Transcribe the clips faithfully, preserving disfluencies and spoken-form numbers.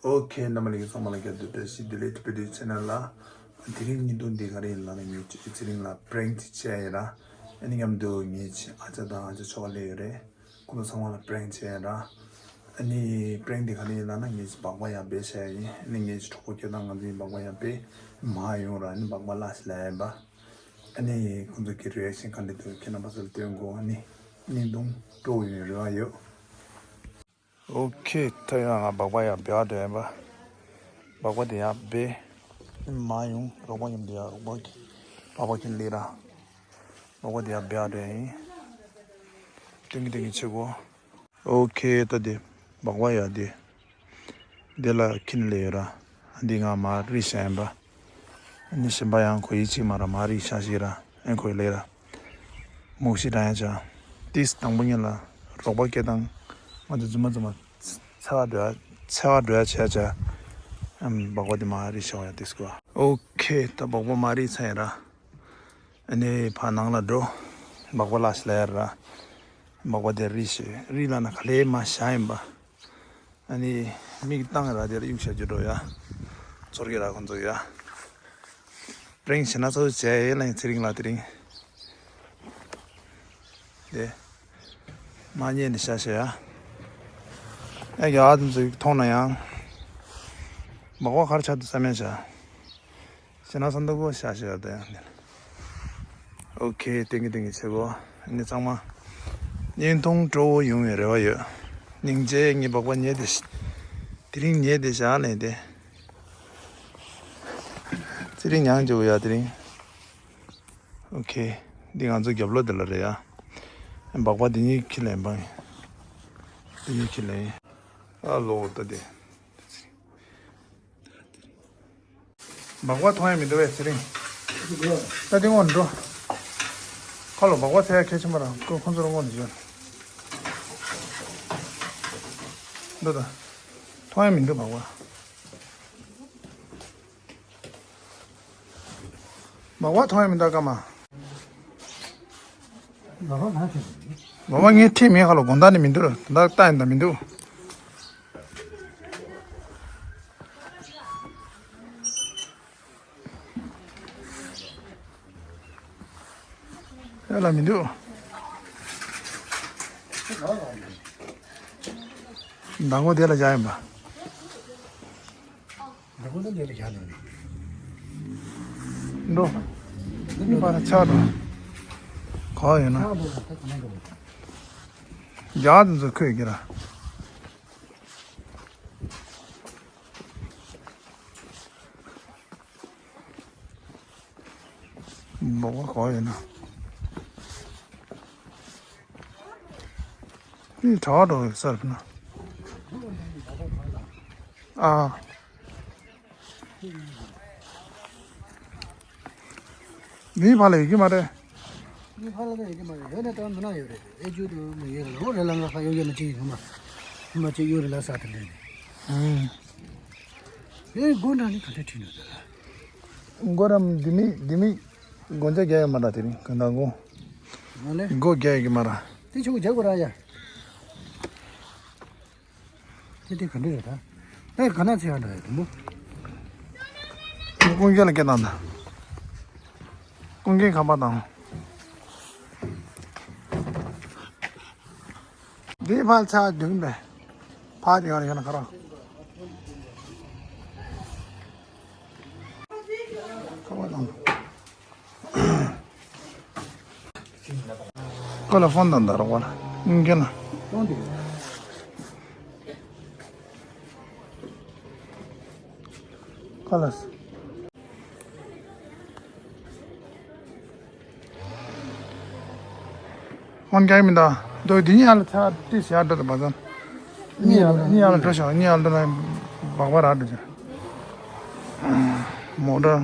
ཨོ་ཁེ། རྣམ་པ་ལྷན་རྒྱས་ཚང་མ་ལ་བསྐྱར་དུ་བཀྲ་ཤིས་བདེ་ལེགས། བོད་ཡིག་ཆེ་ནལ་ལ། དེ་རིང་ཉིན་ཐོ་འདི་ག་རེ་ཡིན་ལབ་ན། ངས་ཚེ་རིང་ལ་པྲེང་ཅིག་བྱས་ཡིན་ར། ཨ་ནི་མཉམ་དུ་ངའི་ཨ་ཅག་དང་ཨ་ཅག་ཁྱོ་ག་སླེབས་ཡོད་རེད། ཁོང་ཚོ་ཚང་མ་ལ་པྲེང་ཅིག་བྱས་ཡིན་ར། ཨ་ནི་པྲེང་འདི་ག་རེ་ཡིན་ལབ་ན། ངས་སྦག་སྦག་ཡར་སྦས་བྱས་ཡིན། ཨ་ནི་ངའི་གྲོགས་པོ་སྐྱོ་དང་ང་ཚོའི་སྦག་སྦག་ཡར་སྦས་མར་ཡོང་ར། ཨ་ནི་སྦག་སྦག་ལ་སླེབས་ཡིན་པ། ཨ་ནི་ཁོང་ཚོ་གི་རི་ཨེག་ཤན་ག་འདྲ་འདུག་ཁྱེད་རྣམ་པ་ཚོ་ལ་སྟོན་དགོས། ཨ་ནི་བརྙན་ཐུང་སྤྲོ་བོ་ཡོང་རེ་བ་ཡོད། ཨོ་ཁེ། ད་ཡང་ང་སྦག་སྦག་ཡར་སྦས་འགྲོ་ཡིན་པ། སྦག་སྦག་དེ་ཡར་སྦས། མར་ཡོང་། རོགས་པ་མཉམ་དུ་ཡར། རོགས་པ་གི་སྦག་སྦག་ཁྱེར་སླེབས་ར། སྦག་སྦག་དེ་ཡར་སྦས་འགྲོ་ཡིན། ཏིང་གི་ཏིང་གི་བྱེད་དགོས། ཨོ་ཁེ། ད་དེ་སྦག་སྦག་ཡར་དེ་དེ་ལ་ཁྱེར་སླེབས་ཡོད་ར། འདི་ང་མར་རིལ་བཞག་ཡིན་པ། ཨ་ནི་གཞན་པ་ཡང་གོ་ཡི་གཅིག་མ་ར། མར་རིལ་བཞག་ཞིག་ར། ཨེ་ཁོ་ཡི་ལེ་ར། མུག་ཤི་དྲག་ཡང་ཅང་། ཏིས་དང་པོ་ཉིད་ལ་རོགས་པ་སྐྱེ་དང་། ང་ཚོ་རྫུན་མ་རྫུན་མ་འཚོལ་བ་འགྲོ་ཡ། འཚོལ་བ་འགྲོ་ཡ་བྱས་བྱས། ཨམ་སྦག་སྦག་དེ་མར་རིལ་བཞག་ཡ་ཏིས་གོ། ཨོ་ཁེ། ད་སྦག་སྦག་མར་རིལ་ཚར་ཡིན་ར། ཨ་ནི་ཕར་ནང་ལ་འགྲོ། སྦག་སྦག་ལ་སླེབས་ཡ་ར། སྦག་སྦག་དེ་རིལ་བཞག་རིལ་ལབ་ན་ག་ལེ་མར་བཞག་ཡིན་པ། ཨ་ནི་མིག་བཏང་ར་དེར་གཡུག་བྱ་རྒྱུ་འགྲོ་ཡ། ཚོར་གི་ར་ཁོང་ཚོ་ཡ། པྲེང་བྱེད་ན་ཚོ་བྱས་ཡིན་ལ་ཡིན། ཚེ་རིང་ལ་དེ་རིང་། དེ་མ་ཉེས་ནས་བྱ་བྱ་ཡ། ཨེ་ཡ་དེ་ཚོ་མཐོང་ན་ཡང་། མག་པ་གར་ཆགས་འདུག་བསམ་ཡ་བྱ། ཞེ་ན་ས་འདུག་གོ་ཤ་ཤ་ད་ཡང་ནི། ཨོ་ཁེ། ཏིང་གི་ཏིང་གི་ཆེ་གོ། ཨ་ནི་ཚང་མ་བརྙན་ཐུང་སྤྲོ་བོ་ཡོང་བའི་རེ་བ་ཡོད། སྙིང་རྗེ། ངའི་སྦག་སྦག་ཉལ་ཏེ་ཤི། དེ་རིང་ཉལ་ཏེ་བཞག་ལས་ཏེ། ཚེ་རིང་མྱང་རྒྱུ་ཡ་དེ་རིང་། ཨོ་ཁེ། འདི་ང་ཚོ་རྒྱབ་ལོགས་དེ་ལ་རེད་ཡ། སྦག་སྦག་འདི་གཉིས་ཁྱེར་ལེན་པ་ཡིན། འདི་གཉིས་ཁྱེར་ལེན་ཡིན། ཨ་ལོ་ད་དེ། སྦག་སྦག་མཐོང་ཡ་མི་འདུག་པས་ཚེ་རིང་། ད་དེ་སྔོན་འགྲོ། ཁ་ལོ་སྦག་སྦག་འཚོལ་ཡ་གལ་ཆེན་པོ་རང་ཁོ་ཁོང་ཚོ་རང་དངོས་ནས་བྱོན། འགྲོ་ད། མཐོང་ཡ་མི་འདུག་སྦག་སྦག། སྦག་སྦག་མཐོང་ཡ་མི་འདུག་ཀ་མ། སྦག་སྦག་ང་ཐེ་མེད། སྦག་སྦག་ངས་ཐེ་མེད་ཁ་ལོ་དགོང་དག་ནས་མི་འདུག་ར། དགོང་དག་ལྟ་ཡིན་ད་མི་འདུག་ཨེ་ལ་མི་འདུག་མདང་དགོང་དེ་ལ་བཞག་ཡིན་པ། མདང་དགོང་དེ་ལ་བཞག་ནས། འགྲོ། མི་པ་ལ་ཆགས་འགྲོ། ག་ཡོད་ན། རྒྱ་དེ་ཚོ་ཁོས་ཀྱི་ར། སྦག་སྦག་ག་པར་ཡོད་ན། འདི་གྲྭ་པ་འགྲོ་ཡོད་ས་རེད་ན། ཨ། འདིའི་ཕར་ལ་ཡོད་ཀྱི་མ་རེད། འདིའི་ཕར་ལ་ཡོད་ཀྱི་མ་རེད། ཡོད་ན་ད་མི་ན་ཡོད་རེད། ཨེ་ཇུ་དུ་མི་ཡོད་རེད། ལོ་རེ་ལ་ང་ཁ་ཡོད་ཡོད་ན་ཅི་ཡོད་མ། མ་ཅི་ཡོད་རེད་ལ་ས་དེ་འདྲ་རེད། ཨང་། ཨེ་སྒོ་འདྲ་ནི་ག་འདྲ་ཁྲིད་ནོ་ད། སྒོ་རམ་འདི་མི་འདི་མི་སྒོ་ལྕགས་རྒྱག་ཡོད་མ་རེད། དེ་རིང་ག་འདྲ་སྒོ། ང་ལེ། སྒོ་རྒྱག་ཡོད་ཀྱི་མ་རེད། དེ་ཆུ་རྒྱག་དགོས་ར་ཡ། དེ་དེ་ག་འདྲ་རེད་ད། ད་ག་ན་ཚེ་ཡང་འདྲ་ཡ་དུམ་བུ། ཀུན་མཁྱེན་ལ་སྐད་བཏང་ད། ཀུན་མཁྱེན་ཁ་པར་བཏང་། འདི་ཕར་ཆ་བདུན་པས། ཕར་ཡོང་ཡོང་ན་ཁ་རོག་ཁ་པར་བཏང་། ཁོ་ལ་ཕོན་དང་འདར་བ་ལ་ཀུན་མཁྱེན་ལ། ཁ་ལ། ཧོན་གྱི་མི་འདུག་འདི་གཉིས་ཡར་ལ་ཚ་ཏི་ཞག་འགྲོ་དུ་བ་ཙམ། གཉིས་ཡར་ལ་གཉིས་ཡར་ལ་འགྲོ་ཤག་གཉིས་ཡར་ལ་འགྲོ་ན་སྦག་སྦག་རག་འགྲོ་ཤག་མོ་ཊ།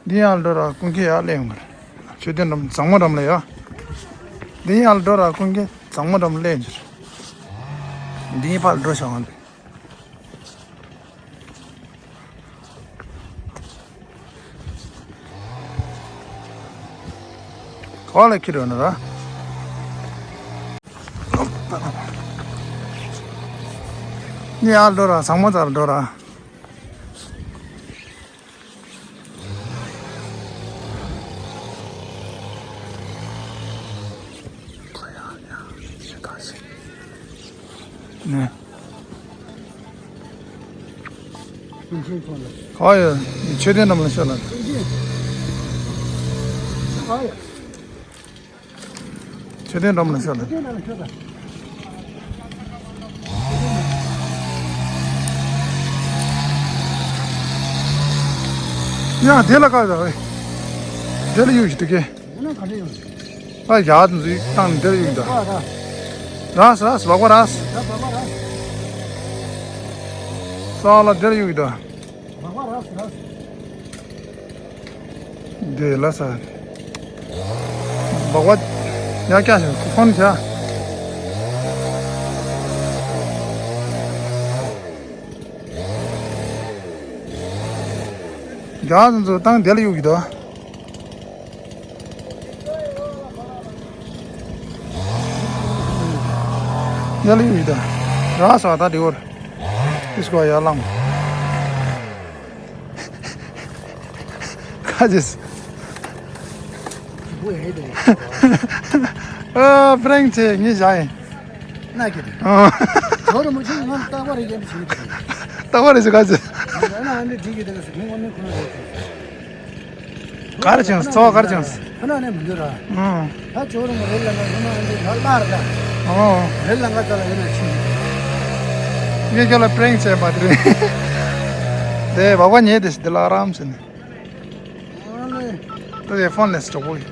འདི་ཡར་ལ་འགྲོ་ར་ཀུན་མཁྱེན་ཡར་སླེབས་ཡོང་གི་རེད། མཆོད་རྟེན་འགྲམ་བཟང་མོ་འགྲམ་ལ་ཡ། འདི་ཡར་ལ་འགྲོ་ར་ཀུན་མཁྱེན་བཟང་མོ་འགྲམ་སླེབས་ཡོང་གི་རེད། འདིའི་ཕར་འགྲོ་ཤག་ང་ཚོ། ག་པར་ལ་ཁྱེར་ཡོང་ན་ར། ནི་ཡར་འགྲོ་ར་ཚང་མ་ཚར་འགྲོ་ར། ནས། ཨ་ཡོ། མཆོད་རྟེན་འགྲམ་ལ་ཤོད་ལ། མཆོད་རྟེན་འགྲམ་ལ་ཤོད་ལ། ཡང་དེ་ལ་ཀ་ཟ་བས། དེ་ལ་ཡོད་ཞིག་འདུག་གས། ཨ་ཡག་འཛུགས་བཏང་ནས་དེར་གཡུག་ད། ར་སི་ར་སི་བག་པ་ར་སི། ས་ལ་དེར་གཡུག་ད། དེ་ལ་ས། བག་པ་ཡག་སྐྱ་ཞིང་ཁོ་ཕོན་བྱ། རྒྱ་ཚོ་ཚོ་བཏང་དེ་ལ་གཡུག་གི་འདུག་དེ་ལ་གཡུག་གི་འདུག་ར་ས་ད་དེ་བོར། ཨིས་ཀོ་ཡ་ལང་། ཁ་ཅིས། ཨ་པྲེང་ཆེ་ངས་བཞག་ཡིན། ན་གི་དེ། ཨ། ཇོ་རུ་མོ་ཆུང་ང་རྟག་པར་རིག་གམ་ཞིག་རྟག་པར་རིག་ཟེར་ག་ཟེར། ང་ན་ཨ་འདྲི་འགྲིག་གི་དེ་ག་ཟེར་ཁོང་ཨ་ནི་ཁོ་ན་རེད། གར་ཅང་འཚོ་བ་གར་ཅང་། ཁོ་ན་ནས་མི་འདུག་ར། ཨང་། ད་ཇོ་རུ་མོ་རེད་ལ་ན་ཁོ་ན་ཨ་འདྲི་ལ་ལ་ར་ད། ཨོ། རེད་ལ་ང་ད་ལ་ཡོད་ན་ཆི། ངས་ཁྱོད་ལ་པྲེང་ཆེ་པ་དེ་རེད། དེ་བག་པ་ཉལ་དེ་ཞིག་དེ་ལ་ཨ་རམ་ཟེར་ནས། ཨ་ལེ། ད་དེ་ཕོན་ལེས་གྲོགས་པོ་ཡིན།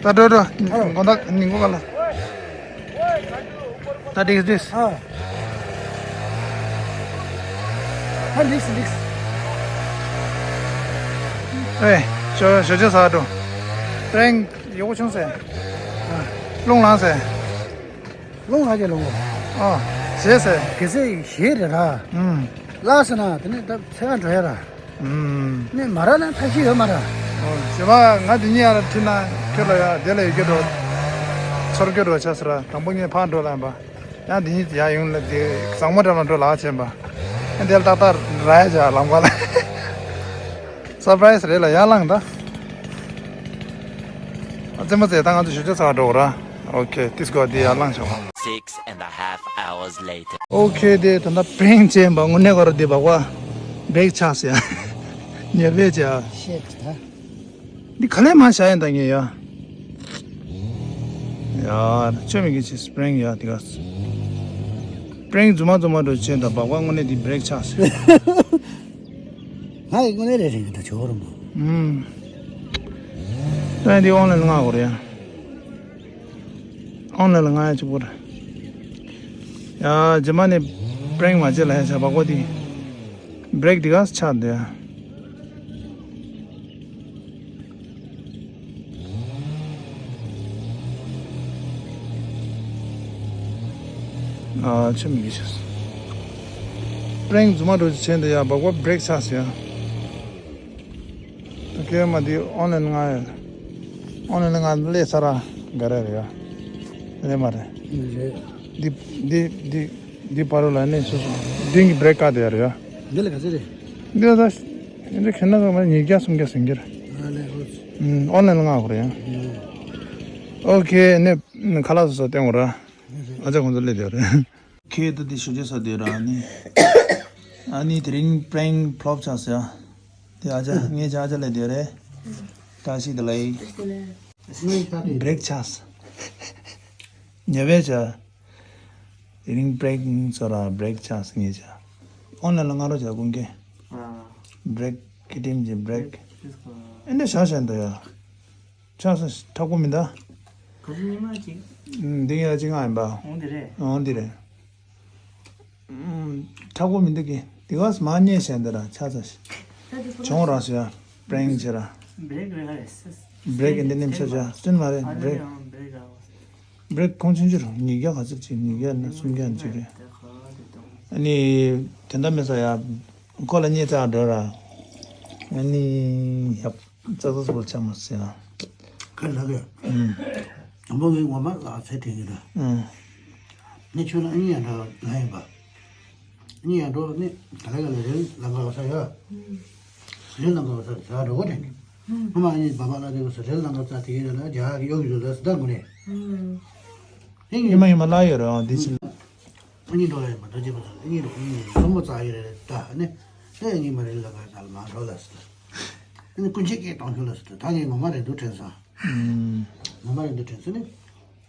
ད་འགྲོ་འགྲོ། མགོ་ཐག་ནི་མགོ་ག་ལ། ད་འགྲིག་འགྲིག་ཨ། ད་འགྲིག་འགྲིག་ཨེ། ཞོ་ཞོ་ཆེ་ས་འགྲོ། པྲེང་ཡོག་ཆུང་ཟེར། རླུང་ལངས་ཟེར། རླུང་ལ་ཅེ་ལོང་གོ། ཨ། ཟེར་ཟེར། གེ་སེ་ཞེས་རེད་ར། ཨུམ། ལ་ཟེར་ན་དེ་ནས་ད་ཚེ་ག་འགྲོ་ཡ་ར། ཨུམ། ནས་མ་ར་ན་ཐབས་ཤེས་ཡོད་མ་ར། ཨོ། ཞེས་པ་ང་དེ་གཉིས་ཡ་ར་ཁྲིད་ན་ཁྱོད་ལ་ཡ་དེ་ལ་ཡོད་ཀྱི་འགྲོ། ཚོར་ཀྱི་འགྲོ་ཆ་ཟེར་ར་དང་པོ་ངས་ཕར་འགྲོ་ལ་ཡིན་པ། ཡང་དེ་གཉིས་ཡ་ཡོང་ལ་དེ་བཟང་མོ་འགྲམ་ལ་འགྲོ་ལ་ཆེན་པ། ཡང་དེ་ལ་ཏག་ཏག་ར་ཡ་ཆ་ལམ་ཁ་ལ། སར་པ་རའི་སི་རེད་ལ་ཡར་ལངས་ད། ཨ་ཙེ་མ་ཙེ་ད་ང་ཚོ་ཞུ་ཆ་ཚ་བ་འགྲོ་ར། ཨོ་ཁེ་ཏིས་གོ་དེ་ཡར་ལངས་ཤོག Six and a half hours later. ཨོ་ཁེ་དེ་ད་ལྟ་པྲེང་ཆེན་པ་དངོས་གནས་ག་ར་དེ་བག་པ་བེག་ཆགས་ཟེར་ཡ། ཉེ་བེ་ཅ། ཤེད་ད། འདི་ག་ལེ་མ་བྱ་ཡིན་ད་ངས་ཡ། ཡ་ཆོས་མི་གི་ཆེ་སི་པྲེང་ཡ་དེ་ག་སི། པྲེང་རྫུན་མ་རྫུན་མ་འགྲོ་ཆེན་ད་བག་པ་དངོས་གནས་དེ་བེག་ཆགས་ཟེར། ང་ཡི་དངོས་གནས་རེ་རེ་གི་ད་ཇོ་རུ་མོ། ཨུམ། ད་འདི་ཨོན་ལན་ལྔ་གོ་རེད་ཡ། ཨོན་ལན་ལྔ་ཡ་གཅིག་པོ་རེད། ཡ་རྗེས་མ་ནས་པྲེང་མ་བྱེད་ལ་ཡ་བྱ་བག་པ་དེ། བེག་དེ་ག་སི་ཆགས་འདི་ཡ། ཨ་ཆི་མི་གི་ཤེས། པྲེང་རྫུན་མ་འགྲོ་ཆེན་འདི་ཡ་བག་པ་བེག་ཆགས་ཟེར་ཡ། ད་ཁྱེད་མ་འདི་ཨོན་ལན་ལྔ་ཡ། ཨོན་ལན་ལྔ་ལས་ས་ར་ག་རེ་རེད་ཡ། རེད་མ་རེད། རེད། འདི་འདི་འདི་འདི་བར་ལ་ནི་སོ་སོ་འདི་གི་བེག་ཀ་དེ་ཡ་རེད་ཡ། འདི་ལ་ག་ཚོད་རེད། འདི་ད་འདི་ཁྱེད་ན་ང་ཉིས་བརྒྱ་སུམ་བརྒྱ་ཟིན་གྱི་རེད། ཨ་ལས་ཨོ་ཚོད། ཨོན་ལན་ལྔ་གོ་རེད་ཡ། ཨོ་ཁེ་ནི་ཁ་ལག་སོ་སོ་སྟེང་གོ་ར། ཨ་ཅག་ཁོང་ཚོ་སླེབས་ཡོད་རེད། ཁྱེད་ད་དེ་ཞུ་རྒྱུ་ས་དེ་ར་ནི། ཨ་ནི་དེ་རིང་པྲེང་ཕློབ་ཆགས་ཟེར། དེ་ཨ་ཅག་ངའི་ཅག་ཨ་ཅག་སླེབས་ཡོད་རེད། བཀྲ་ཤིས་བདེ་ལེགས། བེག་ཆགས། ཉེ་བའི་ཅག་དེ་རིང་པྲེང་ཚོ་ར་བེག་ཆགས་ངའི་ཅག་ཨོན་ལན་ལ་ང་རོ་ཅག་ཀུན་ཀེ། བེག་ཁི་ཏིམ་གྱི་བེག་ཨེ་འདྲ་བྱ་བྱ་འདུག་ཡ། ཆགས་སོང་ཐག་པོ་མི་འདུག་ག་ཚོད་ཉི་མ་གཅིག་འདི་ཡ་གཅིག་ང་ཡིན་པ། འོང་འདི་རེད། འོང་འདི་རེད། ཐག་པོ་མི་འདུག་གི་འདི་ག་མ་རྙེད་བྱས་འདི་ར་ཆགས་ཚར་ཤི། ཆོང་ར་སུ་ཡ་པྲེང་ཆེ་ར། བེག་རེད་ཧ་རེད། བེག་འདི་ནེམ་ཆ་ཆ་སྟོན་མ་རེད་བེག་བེག་ཁོང་ཆུང་ཆུང་རུ་ཉིས་བརྒྱ་ག་ཚོད་ཅིག་ཉིས་བརྒྱ་ན་སུམ་བརྒྱ་ན་ཅིག་རེད། ཨ་ནི་དེ་འདྲ་མེད་ས་ཡ། ཁོ་ལ་རྙེད་ཚར་འགྲོ་ར། ཨ་ནི་ཡབ། ཙག་ཙག་སོགས་ཆ་མ་སྲིད་ན། ཁ་ལག་གི་ཨུམ། དང་པོ་ངས་ངོ་མ་ལག་ཚད་དྲན་གྱི་འདུག་ཨང་། ནི་ཆོས་ལ་གཉིས་ཡང་འདྲ་ལ་ཡིན་པ། གཉིས་ཡང་འགྲོ་ནི་ད་ལ་ཡ་ལ་རེ་ལ་འགག་ས་ཡོད། རེ་ལ་འགག་ས་ཟ་འགྲོ་གོ་དྲན། ངོ་མ་གཉིས་བ་མ་ལ་རེ་གོ་ས་རེ་ལ་འགག་ས་དེ་གའི་རེ་ལ་རྒྱ་གི་ཡོག་གི་ཡོད་ལ་སི་ད་དགོ་ནས། ཧིང་ཡིན་མ་ཡིན་མ་ལ་ཡོད་རེད་ཨང་དེ་ཕྱིན། ཨ་ནི་འགྲོ་ལ་ཡིན་མ་འགྲོ་ཅེས་པ་ཚོ་ཨ་ནི་འགྲོ་ཨ་ནི་སོ་མོ་རྩ་ཡོད་རེད་ད་ཨ་ནི། ཨ་ནི་མ་རེ་ལ་འགག་ས་ལ་མ་འགྲོ་ལ་སི་ད། ཨ་ནི་ཀུན་མཁྱེན་སྐད་གཏོང་ཤོག་ལ་སི་ད་ད་ངས་ངོ་མ་རེ་འདུག་དྲན་སོང་། ངོ་མ་རེ་འདུག་དྲན་སོང་ནི།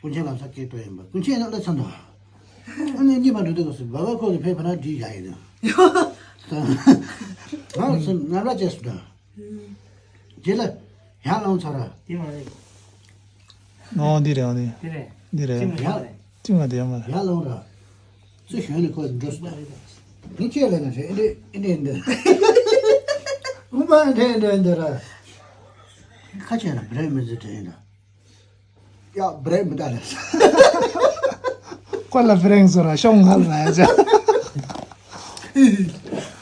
ཀུན་མཁྱེན་ལམ་སང་སྐད་གཏོང་ཡིན་པ་ཀུན་མཁྱེན་ཡང་སླེབས་ཚར་འདུག་ཨ་ནི་གཉིས་མ་འགྲོ་དུས་སྐབས་སུ་བ་བ་ཁོ་གི་ཕེ་ཕ་ན་བྲིས་བཞག་ཡིན་ནོ། ང་སུ་ང་ར་ཅེས་སུ་འདྲ། རྗེས་ལ་ཡར་ལངས་ཚར་ར། དེ་མ་རེད། ཨོ་འདི་རེད་ཨོ་འདི། དེ་རེད། འདི་རེད། ཅི་མ་རེད། ཅི་མ་དེ་ཡང་མ་རེད། ཡར་ལངས་ར། ཚུར་ཞོན་ནས་ཁོ་འགྲོ་སོང་། ངས་ཁྱེད་ལ་ན་ཞེས་ཨེ་འདྲས་ཨེ་འདྲས་འདི། ཨུ་མ་ཨེ་འདྲས་ཨེ་འདྲས་འདི་ར། ཁ་ཆེ་ན་བྲེ་མི་ཟི་དྲན་ཡིན་ན། ཡ་བྲེ་མི་ད་ལ། ཁོ་ལ་བྲེང་སོ་ར་ཤོང་ང་ལ་ར་ཡ་ཅ།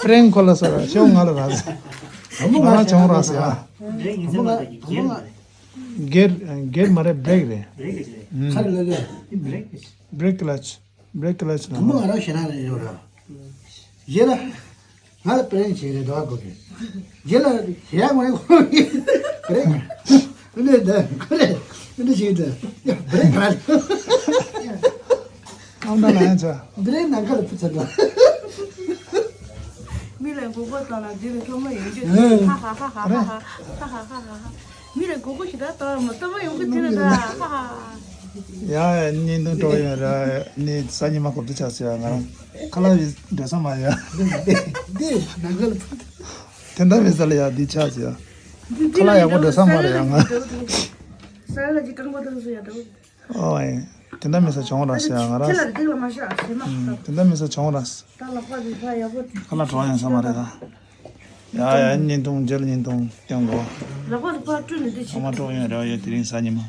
བྲེང་ཁོ་ལ་སོ་ར་ཤོང་ང་ལ་ར་ཟ། ང་ལ་བྱུང་ར་ཟ་ཡ། སྒེར་སྒེར་མ་རེད་བྲེག་རེད། ཁ་ལ་ལ། བྲེག་ལ་ཅ། བྲེག་ལ་ཅ་ལ། དང་པོ་ང་རང་ཞེ་དྲག་རེད་ཡོད་ར། རྗེས་ལ། ང་ལ་པྲེང་བྱེད་རེད་དོ་གོ་གི། རྗེས་ལ་ཞེ་ཡག་མ་རེད་གོ་གི། པྲེང་། ཨ་ནི་ད་ཁོ་རེད། ཨ་ནི་ཞིག་ད་ཡ་པྲེང་ག་རེད། ཨམ་ད་ལ་ཡང་ཚ། པྲེང་ནང་ཁ་ལ་ཕུ་ཚར་ད། མི་ལ་མགོ་སྐོར་བཏང་ན་འདི་ལ་ཐོག་མ་ཡོང་རྒྱུ་ཧ་ཧ་ཧ་ཧ། མི་ལ་མགོ་སྐོར་ཞེ་དྲག་བཏང་མ་ཐོག་མ་ཡོང་གི་དེ་ལ་ད་ཧ་ཧ། ཡ་ཡ་བརྙན་ཐུང་སྤྲོ་ཡོང་ར་ནི་ས་ཉི་མ་གོ་བདེ་ཆགས་ཟེར་ཡ་ང་རང་ཁ་ལག་ཡི་འདྲ་ས་མ་ཡ། འདི་ནང་ཁ་ལ་ཕུ། དེ་འདྲ་མི་ས་ལ་ཡ་འདི་ཆགས་ཟེར་ཡ། ཁ་ལག་ཡག་པོ་འདྲ་ས་མ་རེད་ཡ་ང་། ས་ལ་ཅི་རྐང་པ་དང་སུ་ཡ་འདྲ། ཨོ་ཨེ། དེ་འདྲ་མི་ས་བྱུང་ར་ཟེར་ཡ་ང་ར། ཁྱེད་ལ་རིག་ལ་མ་ཤ་ཟེར་མ། དེ་འདྲ་མི་ས་བྱུང་ར། ད་ལག་པ་རིག་པ་ཡག་པོ། ཁ་ལག་གྲོགས་ཡང་ས་མ་རེད་ད། ཡ་ཡ་བརྙན་ཐུང་མཇལ་བརྙན་ཐུང་སྟོན་གོ། ལག་པ་རིག་པ་བཀྲུས་ནས་འདི་ཨ་མ་བྱེད། སྤྲོ་ཡོང་རེ་བ་ཡོད་དེ་རིང་ས་ཉི་མ།